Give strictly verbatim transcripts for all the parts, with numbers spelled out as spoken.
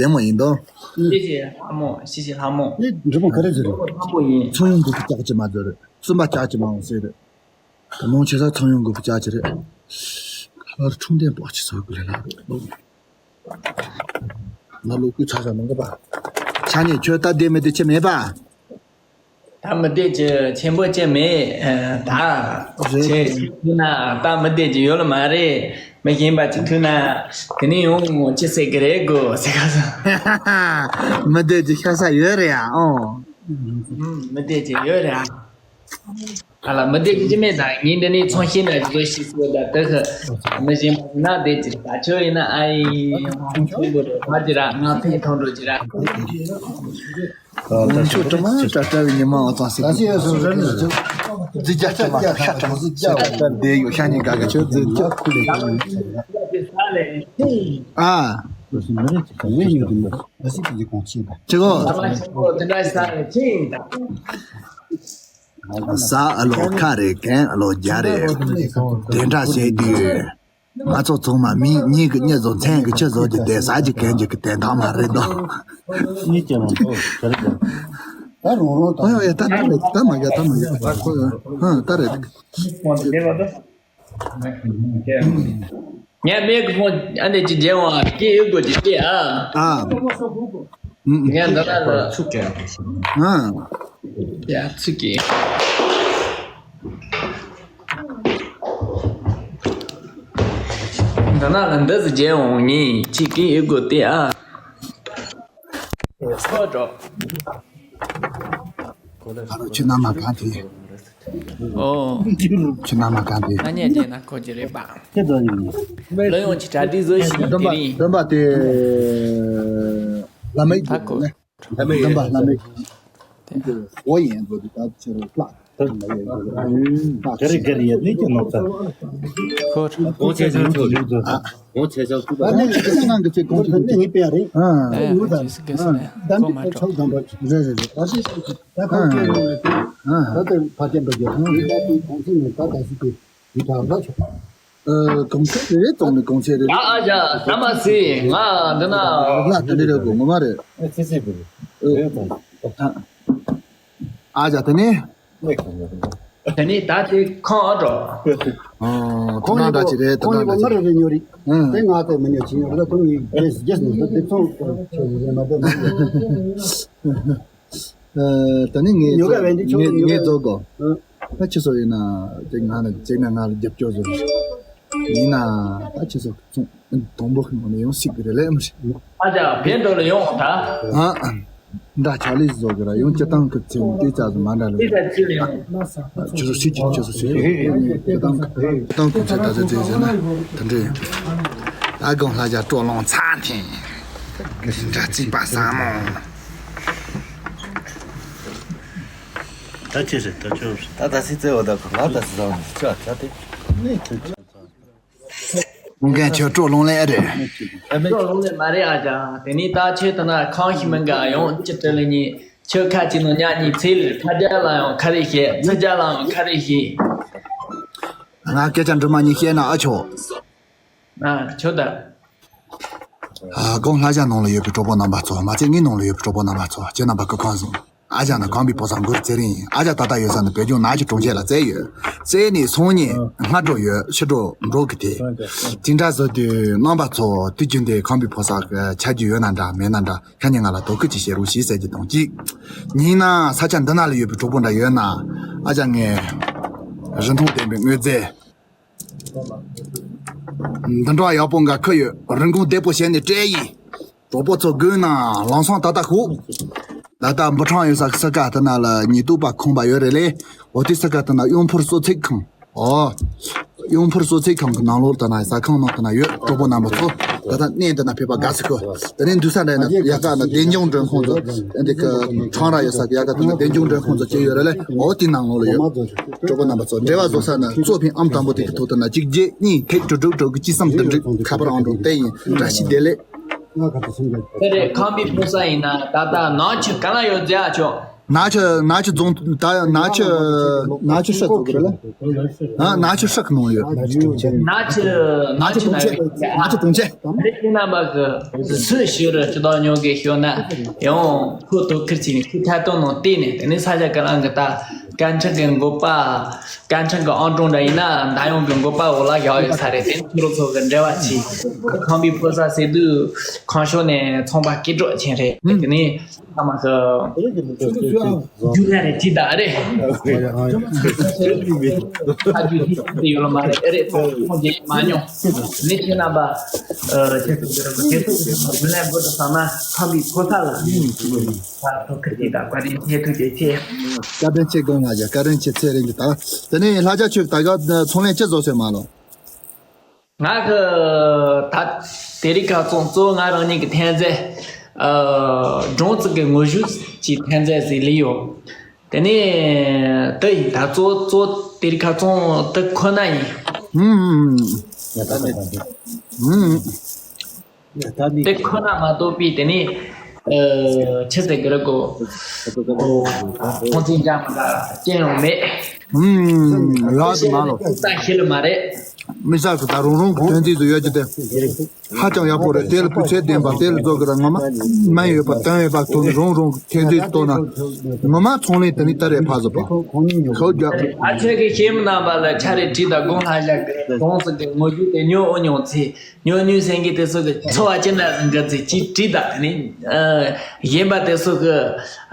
བདེ་མོ་ཡིན་དོ། ཤི་ཤི་ལྷ་མོ། ཤི་ཤི་ལྷ་མོ། ཨེ་འདྲི་མོ་ག་རེ་ཟེར། ལྷ་མོ་ཡིན། ཚོང་ཡོང་དགོས་པའི་ལྕགས་ཀྱི་མ་ཟེར། གསུམ་པ་ལྕགས་ཀྱི་མ་འོང་ཟེར། ད་མང་ཆེ་ས་ཚོང་ཡོང་དགོས་པའི་ལྕགས་ཀྱི་རེད། ལྷ་ཁྲུང་ལྡན་པོ་ཆེ་ས་གི་ལས་ལ་རེད། ང་ལོ་ཀུ་ཚ་ས་མང་གི་པ། ཆ་ནས་ཁྱོད་ད་བདེ་མི་བདེ་ཆེ་མེད་པ། ད་མི་བདེ་ཅི་ཆེན་པོ་ཅི་མེད། ཨ། ད་རེད། ཁྱེད་ཐུག་ན་ད་མི་བདེ་ཅི་ཡོད་ལ་མ་རེད། མི་གཞན་པ་ཅིག་ཐུག་ན་དེ་ནས་ཡོང་ཅི་ཟེར་གི་རེད་གོ་ཟེར་ག་ས། མི་བདེ་ཅི་ཤ་ས་ཡོད་རེད་ཨ། ཨོ། ཨུམ། མི་བདེ་ཅི་ཡོད་རེད་ཨ། ཨ་ལ་མི་བདེ་ཅི་ཅི་མེད། ད་ངས་འདི་ནས་ཚོང་ཤེས་ན་ཅི་ཟོ་ཤེས་སོ་ད་དེ་ཧི། མི་གཞན་པ་ན་བདེ་ཅི་ད་ཆོ་ཡིན་ན་ཨ་ཡི་ཧོང་ཆོ་འགྲོ་རེད་ཧ་ཅི་ར་ང་ཕན་ཐོགས་འགྲོ་ཅི་ར། ང་ཚོ་དྲི་མ་དྲ་དྲ་བའི་ཉི་མ་འོ་ཙང་སྲིད་ཀྱི་རྫི་རྒྱ་དྲི་མ་ཤ་དྲི་མ་ཤ་དྲི་མ་དེ་ཡོད་ཤ་ཉེ་ག་ག་ཆོས་རྫི་རྒྱ་ཁུ་ལེ། ཨ། ཅི་གོ། ས་ཨ་ལོ་ཁ་རེ་གན་ཨ་ལོ་རྒྱ་རེ་དེ་འདྲ་བྱེད་དུས། ང་ཚོ་ཚང་མ་མི་གཉིས་ཀྱི་གཉེན་བཟོ་མཚན་གྱི་ཆུ་བཟོ་རྒྱུ་དེ་ཟ་རྒྱུ་གན་རྒྱུ་གི་དན་ཐང་མ་རེད་དོ། གཉིས་ཀྱི་མ་འདུག་ག་རེ་དོ། ད་རང་རང་ཨོ་ཡ་ཡ་ད་ད་རེད་ད་མ་རྒྱ་ད་མ་རྒྱ་ད་ཁོ་ཧ་ད་རེད། ངས་མེད་གི་ཕོན་ཨ་འདྲས་ཅིག་མཇལ་བ་སྐད་ཡོད་དགོས་ཀྱི་ལྟས་ཨ། ཨ། ངས་འདི་ན་ལ་ཚུགས་ཀྱི་ཨ། ཡ་ཚུགས་ཀྱི། འདི་ན་ལ་འདི་ཟིག་མཇལ་འོང་ངས་ཅིག་སྐད་ཡོད་དགོས་ལྟས་ཨ། ཨ་རོ་ཁྱོད་ན་མ་གང་དེ། ཨོ། ཁྱོད་ན་མ་གང་དེ། ཨ་ནི་ཨ་ཅེ་ན་ཁོ་ཅི་རེད་པ། ཁྱེད་དོ་ཡིན། ལོ་ཡོང་ཅི་གྲ་སྒྲིག་བཟོ་ཞིག་དེ་རིང་། སྡོམ་པ་དེ། བླ་མའི་ད་ཁོ། སྡོམ་པ་བླ་མའི། འོ་ཡིན་བཟོ་དེ་ད་ཕྱི་རུ་བླ། ག་རེ་ག་རེ་ཡ་ནི་ཀྱི་ནོར་ཚ། ཁོ། གོང་ཆེ་ཆེ་ཆོ་རིག་ཚོ། གོང་ཆེ་ཆེ་ཐུབ་པ། ཨ་ནི་ཁྱེད་ཚོ་ནང་གི་ཚེ་གོང་ཆེ་ནི་ངའི་པའི་རེད། ཨ། ཨེ་ཨ་ཅི་སི་ཀེ་སི་ནས་ཁོ་མ་འགྲོ། རེད་རེད་རེད། ད་ཁོང་ཁྱེད་ཡོང་ལ་དེ། ད་དེ་ཕ་ཏན་པ་རྒྱབ་ཁོང་ད་དེ་གོང་ཚེ་ནས་ད་ད་སི་ཀེ་ཡི་ད་ལ་ཆོག་ཨ། གོང་ཚེ་རེད་དོང་ནི་གོང་ཚེ་རེད། ད་ཨ་ཅག་ད་མ་སི་ང་འདི་ན། ལ་དེ་འདྲ་རེད་གོ་ངོ་མ་རེད། ཨ་ཙི་ཙི་དེ་རེད། ཨ་ཅག་དེ་ནི། དེ་ནི་ད་དེ་ཁོང་ཨ་འགྲོ། ཨོ། ཁོང་ནང་འདྲ་ཅི་རེད་ད་ཁོང་ནང་ཡི་བ་འདྲ་ཅི་ང་རེ་རེ་ཉོ་རེད། ཨ། དེ་ང་ཚོ་མི་ཉོ་ཅི་ཉོ་རེད་ཁོང་ཡི་རྒྱས་རྒྱས་ནས་དེ་ཚོ་ཁྱོད་ཡི་རེད་མ་དེ་མ་ཉོ། ཨ། ད་ནི་ངས་ཉོ་ག་བས་འདི་ཁྱོད་ངས་ཉོ་ངས་ག་བཟོ་དགོ། ཨ། ད་ཁྱེད་ཚོ་ཡིན་ན་དེ་ང་ནི་ཅིག་ན་ང་ལ་རྒྱབ་སྐྱོར་བཟོ་རེད། ཡིན་ན་ད་ཁྱེད་ཚོ་ཚོང་དང་པོ་ཁྱོད་ནས་ཡོང་སྲིད་གི་རེད་ལེ་མི་ཤེས། ཨ་ཅག་བེད་འགྲོ་ལ་ཡོང་ད། ཨ། འདྲ་ཆ་ལིས་བཟོ་གི་ར་ཡང་སྤྱི་བཏང་གི་ཚེ་དེ་ཙག་ཙིག་མ་འདྲ་ལ། ཁྱོད་ཚོ་སྲིད་ཀྱི་ཁྱོད་ཚོ་སྲིད་ཀྱི་སྤྱི་བཏང་གི་སྤྱི་བཏང་གི་ཚེ་ད་ཚེ་ཚེ་ཟེར་ན་དེ་འདྲས། ཨ་དགོང་ལྷ་རྒྱལ་སྤྲོ་ལོང་ཚ་འཐེན། འདྲ་རྩིག་པ་ཟབ་མོ། ད་ཅི་རེད་ད་ཅི་རེད། ད་ད་སྲིད་ཚེ་འོ་ད་གོ་ང་ད་སྲིད་ཚང་ཅག་ཅག་དེ། ངན་ཁྱོད་སྤྲོ་ལོང་ལེ་རེད། སྤྲོ་ལོང་ལེ་མ་རེད་ཨ་ཅག་དེ་ནས་ད་ཁྱོད་ད་ན་ཁང་ཞིག་མི་འགའ་ཡོང་ཅི་སྤྲེལ་ལེ་གཉིས་ཁྱོད་ཁ་ཅིག་ནང་ཉག་གཉིས་ཚེ་ལེ་ཕ་རྒྱལ་ལ་ཡང་ཁ་རེ་བཤད་ཚེ་རྒྱལ་ལ་ཡང་ཁ་རེ་བཤད། ང་སྐད་ཆ་འདྲི་མ་གཉིས་བཤད་ན་ཨ་ཆོག་ཨ་ཁྱོད་ད། ཨ་དགོང་ལྷ་རྒྱལ་ནང་ལ་ཡོད་པའི་གྲོགས་པོ་རྣམ་པ་ཚོ་མ་ཚད་ངའི་ནང་ལ་ཡོད་པའི་གྲོགས་པོ་རྣམ་པ་ཚོ་ཁྱེད་རྣམ་པ་སྐུ་ཁམས་བཟང་། ཨ་ཅག་ནི་ཁམས་པའི་ཕོ་གསར་མགུར་ཚེ་རིང་ཡིན། ཨ་ཅག་ད་ལྟ་ཡོད་ས་ནི་བོད་ལྗོངས་ནག་ཆུ་གྲོང་ཁྱེར་ལ་བཙལ་ཡོད། བཙལ་ནས་སང་ཉིན་སྔ་དྲོ་ཡོད་ཕྱི་དྲོ་འགྲོ་གི་དེ། དེ་འདྲ་བཟོ་དུས་རྣམ་པ་ཚོ་དུས་རྒྱུན་དེ་ཁམས་པའི་ཕོ་གསར་ཆགས་རྒྱུ་ཡོད་ན་འདྲ་མེད་ན་འདྲ་ཁ་ཉིན་ང་ལ་དོ་ཁུར་ཅིག་བྱེད་རོགས་ཞེས་ཟེར་གྱི་དང་གཅིག་ཉིན་ན་ས་ཆ་འདི་ན་ལ་ཡོད་པའི་གྲོགས་པོ་འདྲ་ཡོད་ན་ཨ་ཅག་ངས་རིན་ཐང་ལྡན་པའི་དངོས་རྫས། འདི་འདྲ་ཡག་པོ་འགའ་ཁུར་ཡོད། རིན་གོང་བདེ་པོ་བྱས་ནས་སྤྲད་ཡིན། གྲོགས་པོ་ཚོ་དགོས་ན་ལམ་སང་ད་ལྟ་ཤོག་ད་ལྟ་འབུ་ཕྲེང་ཡོད་ས་ས་ཀ་དེ་ན་ལ་ཉེན་རྟོག་པ་ཁང་པ་ཡོད་རེད་ལེ། འོ་དེ་ས་ཀ་དེ་ན་གཡུང་ཕུར་གསོ་ཚིགས་ཁང་། ཨོ། གཡུང་ཕུར་གསོ་ཚིགས་ཁང་གི་ནང་ལོགས་དེ་ན་ཟ་ཁང་ནང་དེ་ན་ཡོད། གྲོགས་པོ་རྣམ་པ་ཚོ་ད་ལྟ་གནས་འདི་ན་ཕེབས་པ་དགའ་ཚིག་གོ། དེ་ནས་འདུག་ས་འདྲ་ཡིན་ན་ཡ་ག་ན་བདེ་འཇོག་མགྲོན་ཁང་ཚོ་འདི་གི་ཁྲང་ར་ཡོད་ས་གི་ཡ་ག་དེ་ན་བདེ་འཇོག་མགྲོན་ཁང་ཚོ་སྐྱེས་ཡོད་རེད་ལེ། འོ་དེ་ནང་ལོགས་ལ་ཡོད། གྲོགས་པོ་རྣམ་པ་ཚོ་འབྲེལ་བ་བཟོ་ས་ནི་གཙོ་ཕིང་ཨམ་དང་པོ་དེ་གི་ཐོག་ཏུ་ན་གཅིག་བརྒྱད་གཉིས་ཐིག་དྲུག་དྲུག་དྲུག་གི་གཅིག་གསུམ་བདུན་དྲུག་ཁ་པར་ཨང་གྲངས་དེ་ཡིན། བཀྲ་ཤིས་བདེ་ལེགས། ཁམས་པའི་ཕོ་གསར་ཡིན་ན་ད་ལྟ་ནང་ཆོས་ག་ན་ཡོད་མཛད་ཨ་ཆོག་ནག་ཆུ་ནག་ཆུ་རྫོང་ད་ནག་ཆུ་ནག་ཆུ་ཧྲག་ཟེར་གི་རེད་ལ། ཨ་ནག་ཆུ་ཧྲག་ནང་ཡོད། ནག་ཆུ་ནག་ཆུ་ན་དུང་ཆེ། ནག་ཆུ་དུང་ཆེ། རེད་ཁྱེད་རྣམ་པ་གི་སུ་ཞུ་རུ་སྤྱི་དང་ཉོ་གི་ཤོད་ན་ཡང་ཁོ་དོ་ཁིར་ཅིག་ནས་ཁོ་ཐད་གཏོང་ནང་བལྟས་ནས་དེ་ནས་ས་ཆ་གི་རང་གི་ད་སྐད་འཕྲིན་གི་འགོ་པ། སྐད་འཕྲིན་གི་ཨང་གྲངས་འདྲ་ཡིན་ན་མདའ་ཡོང་གི་འགོ་པ་འོག་ལ་བཞག་ཡོད་ས་རེད། དེ་ནས་ཁྱོད་རང་ཚོ་གི་འབྲེལ་བ་བྱས། ཁམས་པའི་ཕོ་གསར་ཟེར་དུས་ཁམས་ཕྱོགས་ནས་ཚོང་པ་སྐད་གྲགས་ཅན་རེད། དེ་ནས་ཨ་མ་གི་རྒྱུ་ལས་རེད་ཅི་ད་རེད། ཨ་རྒྱུ་ཅི་ད་ཡོད་ལ་མ་རེད། ཨེ་རེད། ཚོང་ཁོང་རྗེས་མ་མྱོང་། ནས་ཁྱེད་རྣམ་པ་ཁྱེད་ཚོ་རྒྱུ་ལས་འགོ་དུ་བཏང་ན་ཁམས་པའི་ཕོ་གསར་ལ། ད་ཐོག་ཁུར་གྱིས་ད་བཀའ་དྲིན་ཆེ། ཐུགས་རྗེ་ཆེ། བཀའ་དྲིན་ཆེ། དགོངས་ལ་རྒྱ། བཀའ་དྲིན་ཆེ། ཚེ་རིང་གི་ད། དེ་ནས་ལྷ་རྒྱལ་ཁྱོད་ད་ག་ཚོང་ལས་ཅི་བཟོ་ཟེར་མ་ལོ། ང་གི་ད་དེ་རིང་ཁ་ཚོང་གཙོ་བོ་ང་རང་ཉིད་ཀྱི་ཐོན་རྫས། ཨ་སྦྲང་རྩི་གི་དངོས་གཞི་གི་ཐོན་རྫས་ཟིག་ལས་ཡོད། དེ་ནས་དེ་ཡིན། ད་གཙོ་གཙོ་དེ་རིང་ཁ་ཚོང་དེ་ཁོ་ན་ཡིན། ཧུམ་ཧུམ་ཧུམ། དེ་ཁོ་ན་མ་གཏོགས་པའི་དེ་ནི་ཨ་ཆི་ཟེར་གི་རེད་གོ། ཁོང་ཚོའི་འཇམ་ག་ཅན་ཡང་མེད། ཧུམ། ལགས་སོ་མ་ལོ། ད་ཤེས་ལ་མ་རེད། མི་ས་སུ་ད་རང་རང་གི་ཐོན་རྫས་སུ་ཡོད་ཀྱི་དེ། ཧ་ཅང་ཡག་པོ་རེད། དེ་ལ་སྤུས་ཚད་ལྡན་པ། དེ་ལ་བཟོ་གི་ད་ངོ་མ་སྨན་ཡོད་པ་དོན་ཡོད་པ་ཐོན། རང་རང་གི་ཐོན་རྫས་སུ་གཏོང་ན་ངོ་མ་ཚོང་ལས་དེ་ནི་ད་རེད་ཕ་བཟོ་པ། ཁོ་རྒྱ། ཨ་ཆོས་ཀྱི་ཤེས་མི་རྣམ་པ་ལ་ཆ་རེ་བྲིས་དང་དགོངས་ལྷ་བཞག་གི་གྲོང་ཚོ་གི་ངོ་རྒྱུ་དེ་ཉོ་འོ་ཉོ་ཚེ། ཉོ་ཉོ་སེང་གེ་དེ་ཚོ་གི་འཚོ་བ་ཅི་འདྲ་ཟིན་གི་ཚེ་ཅིག་བྲིས་དང་དེ་ནི་ཨ་གཞན་པ་དེ་ཚོ་གི་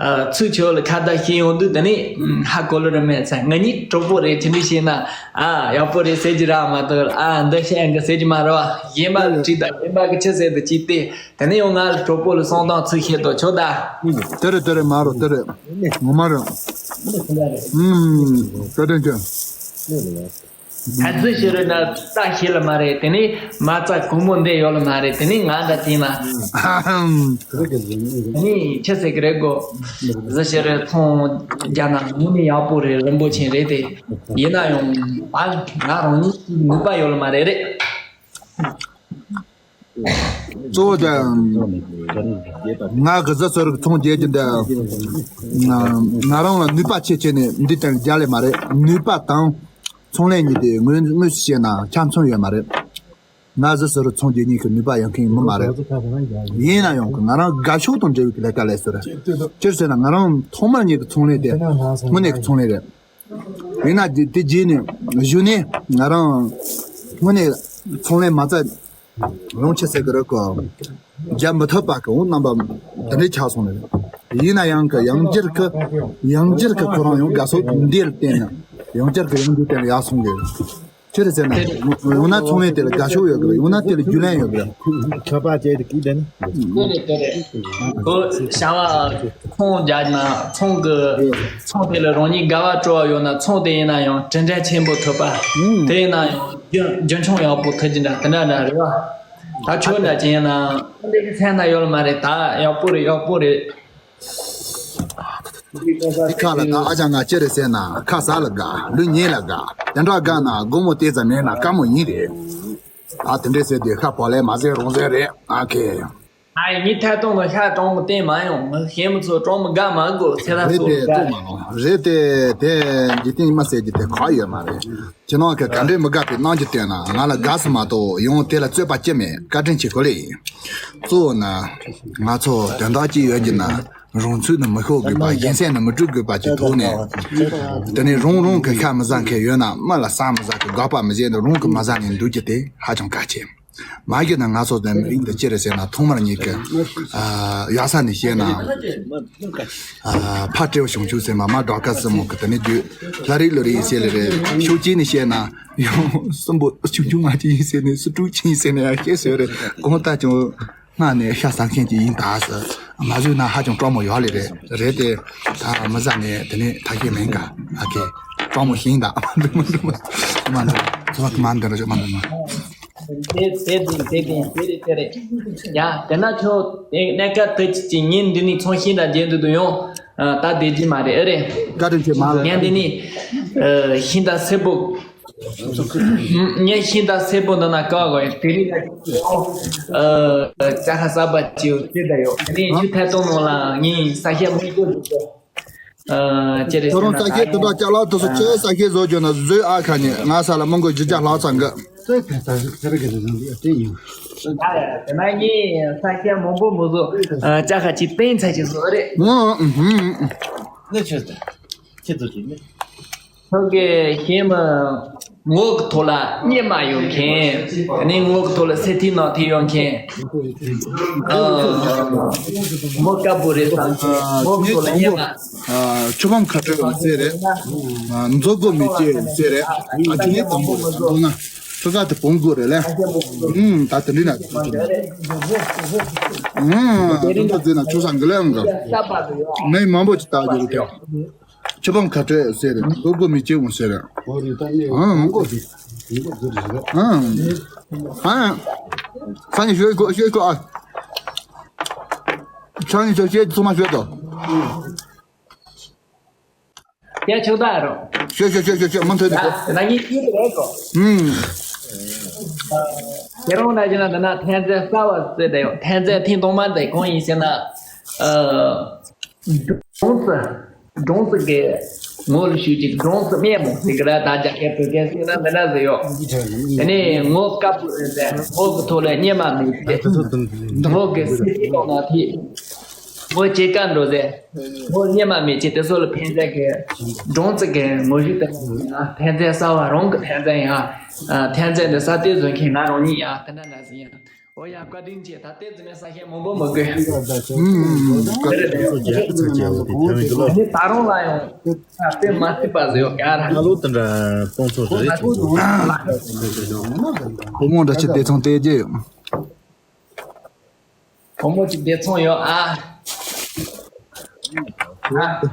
ཨ་ཚུལ་ཆོས་ལ་ཁ་བརྡ་བྱེད་ཡོང་དུས་དེ་ནི་ཧ་གོ་ལོ་རེ་མེད་ཚེ། ང་གཉིས་གྲོགས་པོ་རེད། ཅི་འདྲ་བྱས་ན་ཨ་ཡག་པོ་རེད་ཟེར་གྱི་ར་མ་གཏོགས། ཨ་འདི་བཤད་གི་ཟེར་གྱི་མ་རེད་བ། གཞན་པ་ལ་བྲིས་དང་གཞན་པ་གི་ཆི་ཟེར་དུ་ཅིག་སྟེ། དེ་ནི་ཡང་ང་ལ་གྲོགས་པོ་ལ་གསང་སྟངས་ཚུལ་བཤད་དོ་ཆོག་ད། དེ་རེད་དེ་རེད་མ་རོ་དེ་རེད། ངོ་མ་རེད། ཨུམ། བཀའ་དྲིན་ཆེ། ད་ཟི་ཞིག་རེད་ན་ད་ཤེས་ལ་མ་རེད། དེ་ནི་མ་རྩ་གོང་མོ་འདི་ཡོད་ལ་མ་རེད། དེ་ནི་ང་འདྲ་དེ་ན། ཨ་ཧམ། དེ་ནི་ཆི་ཟེར་གི་རེད་གོ། ཟི་ཞིག་རེད་ཚོང་རྒྱག་ན་དངོས་གནས་ཡག་པོ་རེད། རིན་པོ་ཆེ་རེད་དེ། ཡིན་ན་ཡང་ཨ་ང་རང་ཉིད་ནུས་པ་ཡོད་ལ་མ་རེད་རེད། གཙོ་བོ་དེ། ང་གི་ཟི་ཟེར་གི་ཚོང་རྒྱག་གི་འདི། ང་རང་ལ་ནུས་པ་ཆེ་ཆེ་ནས་འདི་ལྟར་རྒྱག་ལེ་མ་རེད། ནུས་པ་དང་ཚོང་ལས་གཉིས་དེ་དངོས་དངོས་སུ་བཤད་ན་ཆ་མཚུངས་ཡོད་མ་རེད། ང་ཟི་ཟེར་ཚོང་རྒྱག་གཉིས་ཀྱི་ནུས་པ་ཡོད་མཁན་མི་མ་རེད། ཡིན་ན་ཡང་གི་ང་རང་དགའ་ཕྱོགས་དང་འབྲེལ་བའི་ལས་ཀ་ལས་སུ་རེད། ཅིར་ཟེར་ན་ང་རང་ཐོག་མར་ཉིད་ཀྱི་ཚོང་ལས་དེ་དངོས་གནས་ཀྱི་ཚོང་ལས་རེད། ཡིན་ན་དེ་དེ་རྗེས་ནས་གཞུག་ནས་ང་རང་དངོས་གནས་ཚོང་ལས་མ་རྩ་རང་ཆེ་ཟེར་གི་རེད་གོ། རྒྱབ་མི་ཐུབ་པ་གི་འོ་རྣམ་པ་འདི་འདྲའི་ཆགས་སོང་ནས། ཡིན་ན་ཡང་གི་ཡང་བསྐྱར་གི་ཡང་བསྐྱར་གི་ཁོ་རང་ཡང་དགའ་ཕྱོགས་འདི་ལ་བརྟེན་ནས་ཡང་བསྐྱར་གི་ཡང་འདི་བརྟེན་ནས་ཡར་སོང་གི། ཅི་རེད་ཟེར་ན་ཡང་ན་ཚོང་ལས་དེ་ལ་དགའ་ཕྱོགས་ཡོད་གི་རེད། ཡང་ན་དེ་ལ་རྒྱུས་ལོན་ཡོད་གི་རེད། ཁ་པར་བྱས་ཏེ་གིས་དེ་ནི། དེ་རེད་དེ་རེད། ཁོ་བྱ་བ་ཚོང་རྒྱག་ན་ཚོང་གི་ཚོང་དེ་ལ་རང་ཉིད་དགའ་བ་སྤྲོ་བ་ཡོད་ན་ཚོང་དེ་ཡིན་ན་ཡང་དྲིན་དྲན་ཆེན་པོ་ཐོབ་པ། དེ་ཡིན་ན་ཡང་རྒྱུན་རྒྱུན་འཁྱོངས་ཡག་པོ་ཐུབ་ཀྱི་འདྲ་དེ་འདྲ་འདྲ་རེད་བ། ད་ཁྱོད་འདྲ་ཅན་ཡིན་ན་ཚོང་དེ་གི་མཚན་ན་ཡོད་ལ་མ་རེད། ད་ཡག་པོ་རེད། ཡག་པོ་རེད། ཁ་ལ་ད་ཨ་ཅག་ང་ཅི་རེད་ཟེར་ན་ཁ་ཟས་ལ་དགའ། ལུས་ཉལ་ལ་དགའ། དེ་འདྲ་དགའ་ན་སྒོར་མོ་དེ་ཙམ་མེད་ན་དཀའ་མོ་ཡིན་རེད། ཨ་དེ་འདྲས་ཟེར་དུས་ཁ་བག་ལེབ་མ་ཟས་རུང་ཟས་རེད། ཨ་ཁེ། ཨ་ཡིན་ཐད་གཏོང་ལ་ཤ་གྲང་མོ་བསྟན་མ་ཡོང་། ངའི་ཞེ་མི་ཚོ་གྲང་མོ་དགའ་མ་དགོས་ཚེ་རབས་རེད་སོ་དེ་དགའ་ལྟོས་མ་ལོང་། རེད་དེ་དེ་འཇིག་རྟེན་མི་ཟེར་གྱི་དེ་ག་ཡོད་མ་རེད། ཁྱེད་རང་གི་ག་འདྲས་མི་དགའ་བའི་གནང་རྒྱུ་བསྟན་ན་ང་ལ་དགའ་སུ་མ་གཏོགས་ཡང་དེ་ལ་རྩོད་པ་ཅི་མེད། བཀའ་དྲིན་ཆེ་གོ་ལེ་ཡིན། གཙོ་བོ་ན་ང་ཚོ་དོན་དག་ཅིག་ཡོད་རྒྱུ་ན། རང་ཚུགས་ནི་མི་ཤོར་དགོས་པ། གཞན་སེམས་ནི་མི་དཀྲུག་དགོས་པ་ཅིག་ཐོག་ནས། དེ་ནས་རང་རང་གི་ཤ་མི་ཟ་མཁན་ཡོད་ན་མི་ལ་ཟ་མི་ཟ་གི་དགག་པ་མི་བྱེད་ནས་རང་གི་མ་ཟ་ནས་འདུག་རྒྱུ་དེ་ཧ་ཅང་གལ་ཆེ། མ་གཞི་ན་ང་ཚོ་དེ་མི་རིགས་འདི་ཅི་རེད་ཟེར་ན་ཐོག་མར་ཉིད་ཀྱི་ཨ་ཡག་ས་ནས་བཤད་ན་ཨ་ཕ་སྤྲེའུ་ཞང་ཆུང་ཟེར་མ་མ་བྲག་དཀར་སྲིན་མོ་གི་དེ་ནས་རྒྱུད་ལྷ་རིགས་ལོ་རིགས་ཟེར་ལེ་རེད། ཤུགས་ཅན་ནས་བཤད་ན་ཡང་སྲིན་པོ་ཆུང་ཆུང་མ་ཅིག་ཡིན་ཟེར་ནས་སུ་དཀྲུག་ཅིག་ཡིན་ཟེར་ནས་ཡང་བཤད་སྲོལ་རེད། གང་ལྟར་ཀྱང་། སྔ་ནས་ཤ་ཟ་མཁན་ཅིག་ཡིན་ད་ཟེར། མ་བཟོས་ན་ཧ་ཅང་སྤྲོ་མོ་ཡོད་ལེ་རེད། རེད་དེ། ད་མི་ཟ་ནས་དེ་ནས་ཐ་ཤལ་མིན་ག་ཨ་ཁེ། སྤྲོ་མོ་ཞིག་ཡིན་ད། མ་འདུག་མ་འདུག་མ་འདུག་ཚོ་བ་མ་འདུག་རོ་མ་འདུག་མ། དེ་དེ་དེ་དེ་དེ་དེ་རེད་དེ་རེད། ཡ་དེ་ན་ཁྱོད་གནས་སྐབས་དེ་ཅིག་ཉིན་འདི་ནས་ཚོང་ཤིང་དང་རྒྱན་དུ་དུ་ཡོང་། ད་བསྡད་རྒྱུ་མ་རེད་ཨེ་རེད། བཀའ་དྲིན་ཆེ་མ་ལ། ངས་འདི་ནས་ཤིང་དང་སེར་པོ། ངས་ཤིང་རྟ་སེར་པོ་འདི་ན་བཀག་དགོས་ཡོད། དེ་རིང་ལ་ཨ་ཅ་ཁ་གསར་པ་ཅིག་ཡོད་དེ་ད་ཡོད། དེ་ནས་ཡུལ་ཐད་གཏོང་ནང་ལ་ངས་ས་སྐྱ་མི་སྐྱོ་འདུག་གོ། ཨ་ཅི་རེད་ཁྱོད་རང་ཟེར་ན་ས་ཤེད་དེ་འདྲ་ཅ་ལག་དེ་ཚོ་ཁྱོད་ས་ཤེད་བཟོ་རྒྱུ་ན་བཟོས་ཨ་ཁ་ནས་ང་ས་ལ་མང་གོ་ཇི་ཅག་ལྷག་ཚང་གི། ཨ་དེ་ན་ངས་ས་ཤེད་མང་པོ་མི་བཟོ། ཨ་ཅ་ཁ་ཅིག་བསྟན་ཚ་ཅིག་བཟོ་རེད། ཨུ་ཨུ་ཨུ་ཨུ། ཁྱེད་ཚོ་དེ་ནི། ཁྱོད་ཀྱི་ཤེས་མ། ངོ་གི་ཐོག་ལ་གཉེར་མ་ཡོད་མཁན། ཨ་ནི་ངོ་གི་ཐོག་ལ་སེ་ཐི་ནང་ཐི་ཡོད་མཁན། ཨ། ངོ་དཀར་པོ་རེད་བསམ་མཁན། ངོ་གི་ཐོག་ལ་གཉེར་མ། ཨ། ཆུ་བམ་ཁ་སྤྲོད་ཡོང་སེ་རེད། ཨ། མཛོ་སྒོ་མི་སྐྱེ་ཡོང་སེ་རེད། ཨ་ཅི་ནས་དང་པོ་རེད་བསམ་ན། ཆུ་ཁ་དེ་བོང་གུ་རེད་ལེ། ཨུམ། ད་དེ་འདྲི་ན་དེ་ཆུ་ན། ཨུམ། དེ་འདྲ་དེ་ན་ཆུ་སང་གི་ལེ་ཡོང་གི། ནས་མང་པོ་ཅིག་བཏགས་རྒྱུ་རེད། ཆུ་བམ་ཁ་སྤྲོད་ཟེར། སྒོ་སྒོ་མི་སྐྱེ་འོང་ཟེར། ཨང་། ཨང་། ཨང་། ས་ནི་ཞོད་གོ་ཞོད་གོ་ཨ། ས་ནི་ཞོད་ཞོད་ཚང་མ་ཞོད་དོ། ཡ་ཆོག་ད་རོ། ཞོད་ཞོད་ཞོད་ཞོད་ཞོད་མུ་མཐུད་དུ་ཞོད། ད་ན་ངའི་ཡིད་རེད་གོ། ཨང་། ཁྱེད་རང་ན་ཅི་ན་ད་ན་འཐེན་རྩེ་གསར་བ་ཟེར་དེ་ཡོད། འཐེན་རྩེ་ཐེངས་ཐོག་མ་དེ་གང་ཡིན་ཟེར་ན། ཨ། སྦྲང་རྩི། སྦྲང་རྩི་གི་ངོ་ལ་ཞུགས་ཀྱི་སྦྲང་རྩི་སྨན་མོ་ཟེར་གི་ར། ད་རྒྱ་སྐད་བོད་སྐད་ཟེར་ན་མི་འདྲ་ཟེར་ཡོད། དེ་ནས་ངོ་དཀར་པོ་ཟེར། ངོ་གི་ཐོག་ལ་གཉེར་མ་མེད་ཟེར། ངོ་གི་སེ་ཐི་གང་ན་ཐི། ངོ་སྐྱེ་ཀ་འགྲོ་ཟེར། ངོ་གཉེར་མ་མེད་ཅེས་དེ་ཚོ་ལ་འཐེན་རྩེ་གི་སྦྲང་རྩི་གི་ངོ་བཤུས་དེ་ཡང་འཐེན་རྩེ་གསར་བ་རང་གི་འཐེན་རྩེ་ཡང་འཐེན་རྩེ་འདི་ས་དེ་བཟོ་མཁན་ང་རང་ཉིད་ཡང་དེ་འདྲ་འདྲ་ཟེར་ཡང་། འོ་ཡ་བཀའ་དྲིན་ཆེ། ད་ལྟའི་རྩི་མེད་ས་ཤེད་མང་པོ་མི་དགོས། ཨུམ། ཨུམ། ཨུམ། ཨུམ། ཨ་ནི་ད་རུང་ལ་ཡང་ད་ལྟའི་མ་ཐུབ་པ་ཟེར་ཡོད་ཀྱ་ར། ད་ལོ་དེ་འདྲ་གཏོང་ཚོད་རེད། བུ་མོ་འདྲ་ཆེ་བདེ་ཚང་བལྟས་རྒྱུ་ཡོད། བུ་མོ་ཅིག་བདེ་ཚང་ཡོད་ཨ། ཨ།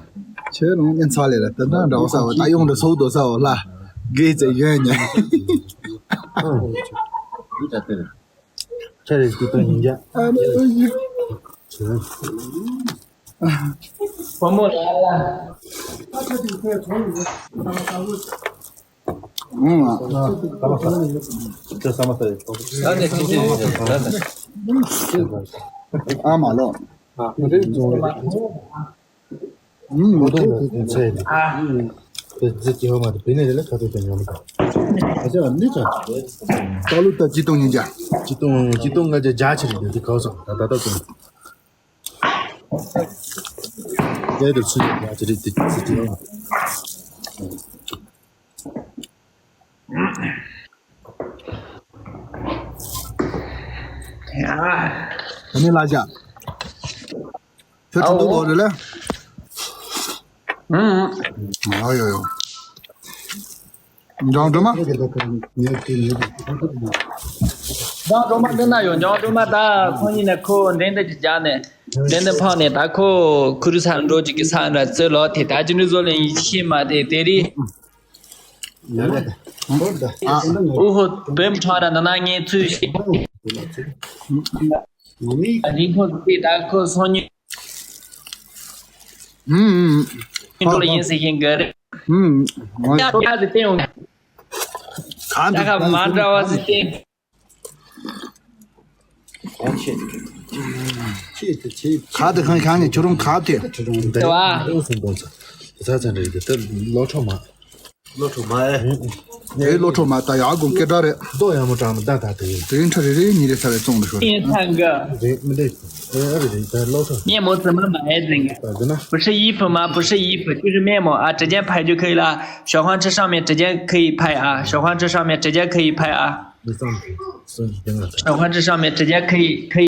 ཁྱེད་རང་ཉན་ཚ་ལེ་ར་ད་ད་འདྲ་བ་ས་བ་ད་ཡོང་འདྲ་སོག་དོ་ས་བ་ལ་དགེ་ཚེ་ཡོན་ཉན། ཁྱེད་རེ་སྐུ་དོན་ཡིན་རྒྱ། བུ་མོ་ལ་ལ། ཨང་། ཨ་མ་ལོ། ཨ། ཨུམ། ཨོ་ཏོ་ཏོ་ཏོ་ཚེ་ནི། ཨ། ཏེ་ཛི་ཀྱི་ཧོ་མ་ཏེ་པེ་ནེ་རེ་ལ་ཁ་ཏོ་ཏེ་ཉོ་མི་ཏོ། ཨ་ཅག་ནི་ཅག་ད་ལོ་ད་ཅི་ཏོང་ཉིན་ཅག་ཅི་ཏོང་ཅི་ཏོང་ང་ཅག་ཅི་རེ་ཏེ་ཁ་སོ་ད་ད་ད་ཏོང་། ཏེ་རུ་ཚུ་ཅག་ཅི་རེ་ཏེ་ཅི་ཏོང་། ཨ་ནི་ལ་ཅག་ཁྱོད་ཁྲིན་ཏུ་ལོ་རེད་ལེ། ཨུམ། ཨ་ཡོ་ཡོ། འཇང་སྒྲོལ་མ། འཇང་སྒྲོལ་མ་འདི་ན་ཡོད། འཇང་སྒྲོལ་མ་ད་ཁོ་གཉིས་ནས་ཁོ་འདྲེན་འདི་ཅིག་རྒྱག་ནས་འདྲེན་འདི་འཕངས་ནས་ད་ཁོ་ཁུ་རུ་ས་འགྲོ་ཅིག་གི་ས་འདྲ་རྩེ་ལོ་དེ་ད་ཅི་འདྲ་བཟོ་ལེན་ཤེས་མ་དེ་དེ་རིང་། ཨ། ཨོ་ཧོ། བེམ་ཁྲ་ར་ན་ན་ངས་ཚུལ་ཤེས། ཨ་ནི་ཁོ་ཚོ་ད་ཁོ་སོང་ཉིན། ཨུམ། ཨུམ། འགྲོ་ལ་ཡིན་ཟེར་ཤེས་གི་རེད། ཨུམ། ཡ་ཡ་ཟེར་ཏེ་ཡོང་། ག་འདི་ད་ག་མ་འདྲ་བ་ཟེར་ཏེ། ག་འདི་གང་གང་ནས་ཁྱོད་རང་ག་དེ། དེ་བ། ཨུ་སུན་དོན་ཚ། ས་ཚ་འདྲ་རེད་དེ་ལོ་ཁྲོ་མ། ལོ་ཁྲོ་མ་ཨེ། ཨེ་ལོ་ཁྲོ་མ་ད་ཡག་དགོངས་སྐད་གྲགས་རེད། རྡོ་ཡག་མོ་དྲངས་ནས་ད་ད་དེ་ཡིན། དེ་ཡིན་ཁྲ་རེ་རེ་ཉིན་རེ་ཚ་བའི་བཙོང་རེ་ཤོར། ཡིན་ཚ་འགའ། རེད་མི་འདུག་ཨེ་ཨ་རེ་རེ་ད་ལོ་ཁྲོ། ངས་མོ་ཙི་མི་མ་ཨེ་ཟིན་ག་ད་དེ་ན། 不是衣服吗？不是衣服，就是面膜啊，直接拍就可以了。小黄车上面直接可以拍啊，小黄车上面直接可以拍啊。你放手，手机给我。小黄车上面直接可以可以。